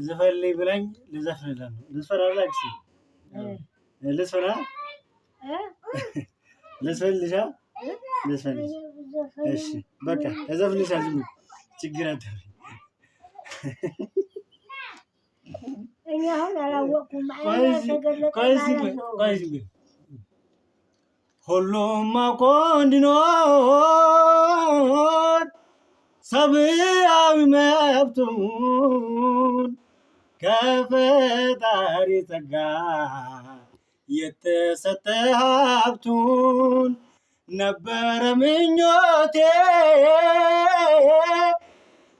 ዝፈልልኝ ብላኝ ልዘፍንላት ነው። ልዝፈን አይደል አክስቴ? ልዝፈን ልዝፈንልሻ? ልዝፈንልሽ። እሺ በቃ እዘፍንልሻለሁ። ዝም ችግር አትበይ። እኔ አሁን አላወቅኩም። ቆይ ዝም በይ። ሁሉም አውቆ እንዲኖር ሰብአዊ መብቱን ከፈጣሪ ጸጋ የተሰጠ ሀብቱን ነበረ ምኞቴ፣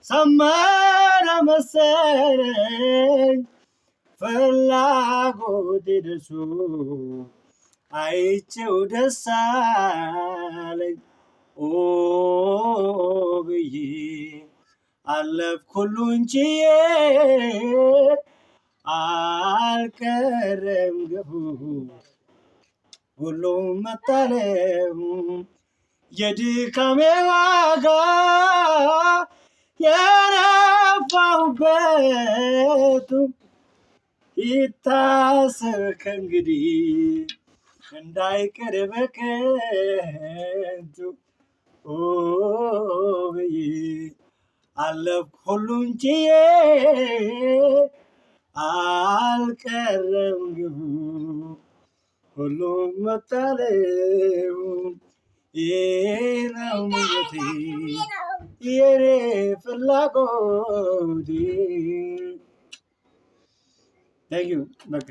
ሰመረ መሰለኝ ፍላጎቴ ደርሶ አይቼው ደስ አለኝ። ኦ ብዬ አለፍኩ ሁሉን ችዬ፣ አልቀረም ገፉ ሁሉም መጣለው፣ የድካሜ ዋጋ የለፋሁበት ይታሰብ ከእንግዲህ እንዳይቀር በከንቱ። ኦ ብዬ አለፍኩ ሁሉን ችዬ፣ አልቀረም ግቡ ሁሉም መጣለው። ይህ ነው ምኞቴ የኔ ፍላጎቴ። Thank you በቃ።